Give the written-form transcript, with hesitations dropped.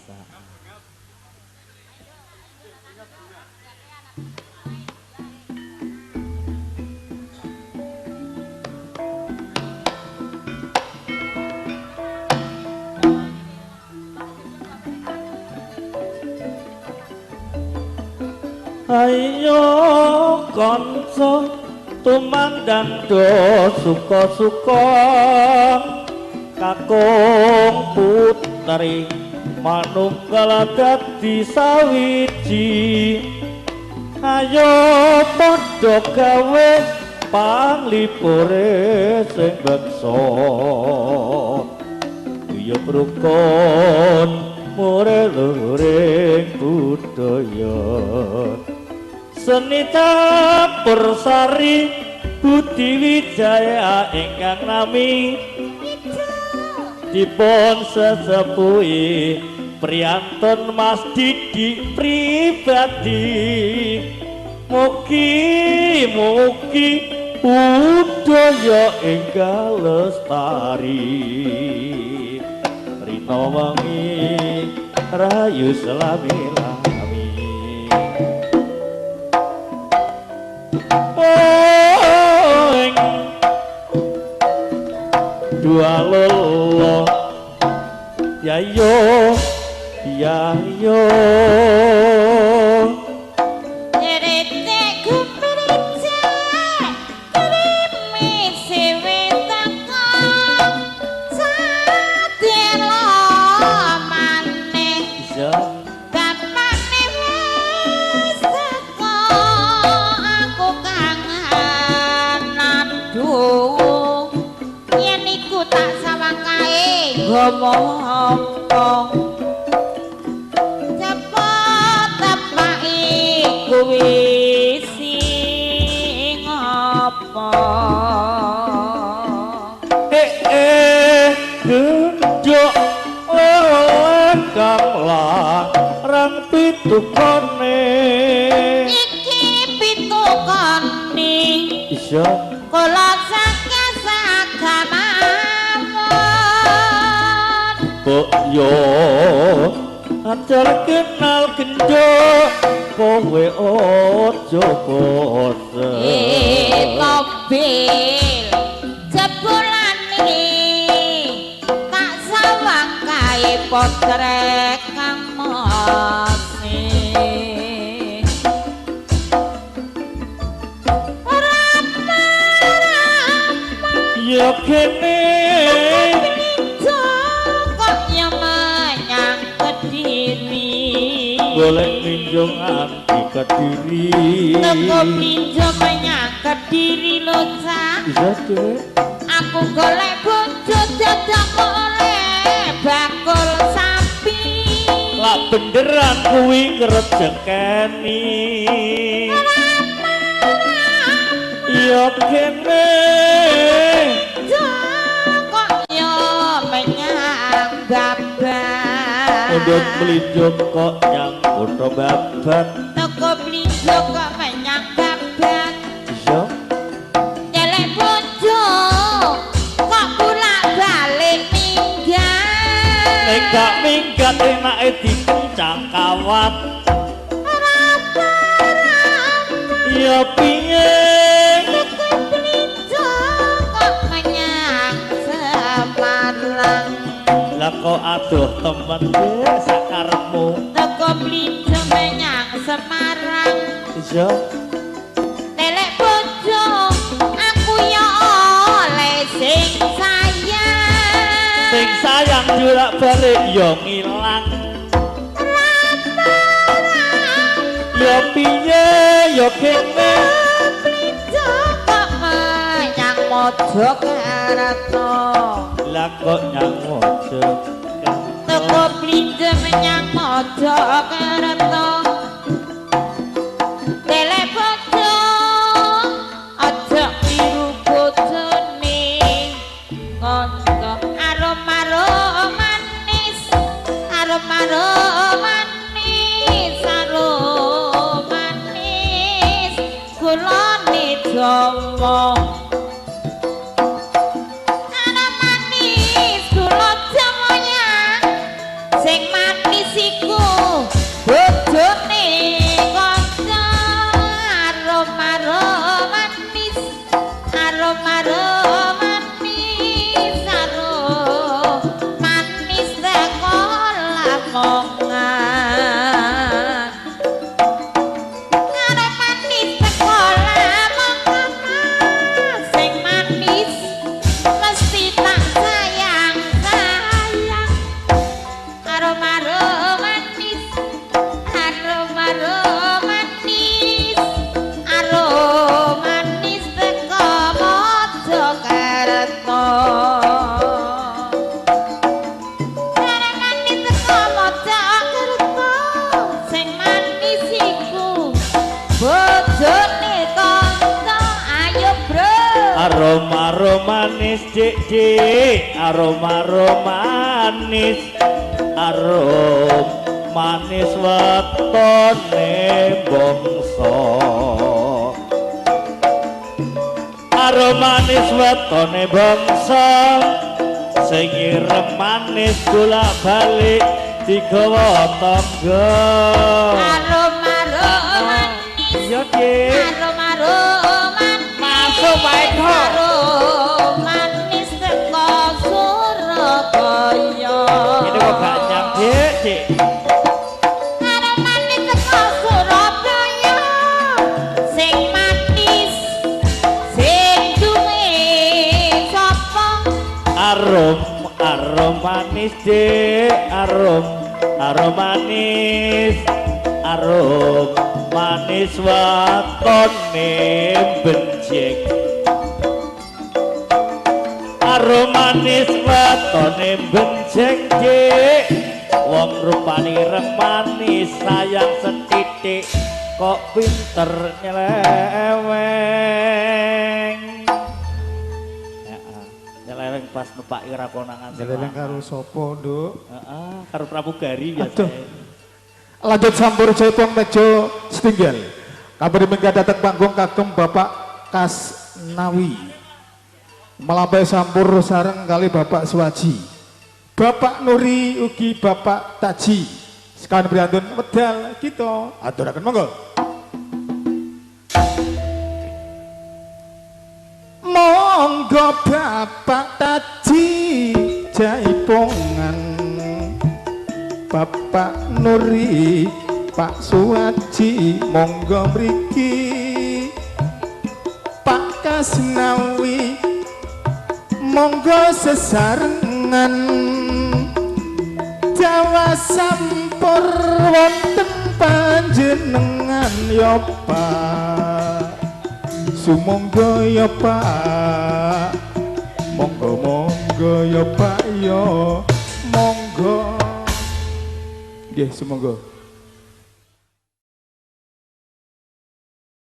Biasa. Ayo kanca tumandang do suka-suka kakung putri manunggal dadi sawiji. Ayo padha gawe panglipure sing beksa guyub rukun mure luhuring budaya. Seni campur sari budi wijaya ingkang nami dipun sesepuhi priyantun Mas Didik pribadi. Mugi mugi budaya ingkang lestari. Rina wengi rahayu selami-lami. Dua lolo ya yo ya yo nyerete kumerice krimis wetaka sadelo maneh iya bapakne wis teko aku kangen aduh yen iku tak sawang kae ngomong apa cepet tepaki kuwi sing apa gendhok leleh kang larang pitukane iki pitukane iya kula sakamawon mbok yo ajar kenal gendhok kowe aja bosen mobil jebulane tak sawang kae potrek kang mose rama rama ya kene kok ya menyang Kediri golek minjung anti Kediri teko minjung menyang Kediri lho Cak iya Dik aku golek bojo dadak oleh bakul sapi lak benderan kuwi ngrejekeni ya kene kok ya menyang Babat ndut mlinjo kok nyang kutha Babat teko mlinjo kok menyang Babat iya nyelek bojo kok bolak-balik minggat nek gak minggat enake dikencang kawat ya piye teko mlinjo kok menyang Semarang lah kok adoh temen dek sakarepmu teko mlinjo menyang Semarang iya telek bojo aku ya oleh sing sayang sing sayang julak balik ya ngilang ya piye ya kene mlinjo kok menyang Mojokerto lah kok nyang Mojokerto teko mlinjo menyang Mojokerto telek bojo aja kliru bojone kanca arum-arum manis arum-arum manis arum manis gulane Jawa arum manis gula Jawa sing manis iku bojone kanca arom-arom manis arom-arom manis arom manis teko Lamongan arom manis teko Lamongan sing manis mesti tak sayang sayang arom-arom manis arom-arom manis arom manis teko Mojokerto arom manis teko Mojokerto sing manis iku bojone kanca ayo bro Aroma-aroma manis dik dik aroma-aroma manis arom manis wetone bangsa arom manis wetone bangsa sing ireng manis bolak-balik digawa tangga arom-arom manis iya dik arom-arom manis Masuk, Pak Eko. arom manis teko Surabaya ini kok gak nyam dik dik arom manis teko Surabaya sing manis sing duwe sapa arom arom manis dik arom arom manis arom manis watone benjek arom manis watone benjek dik wong rupane ireng manis sayang sethithik kok pinter nyeleweng. Heeh, nyeleweng pas nepaki ra konangan sing Nyeleweng lanang. karo sapa, Nduk? Heeh, karo pramugari Aduh. biasanya. Lanjut sampur Jaipong Mejo setinggal. Kabar minggah datang panggung kagem Bapak Kasnawi. Melambai sampur sareng kali Bapak Suwaji. Bapak Nuri ugi Bapak Taji. Sekarang priyantun wedal kita aturaken monggo. Monggo Bapak Taji Jaipongan. Bapak Nuri, Pak Suwaji, monggo mriki. Pak Kasnawi, monggo sesarengan. Jawa sampur wonten panjenengan ya Pak. Sumangga ya Pak. Monggo monggo ya Pak ya. Monggo. Nggih, sumangga.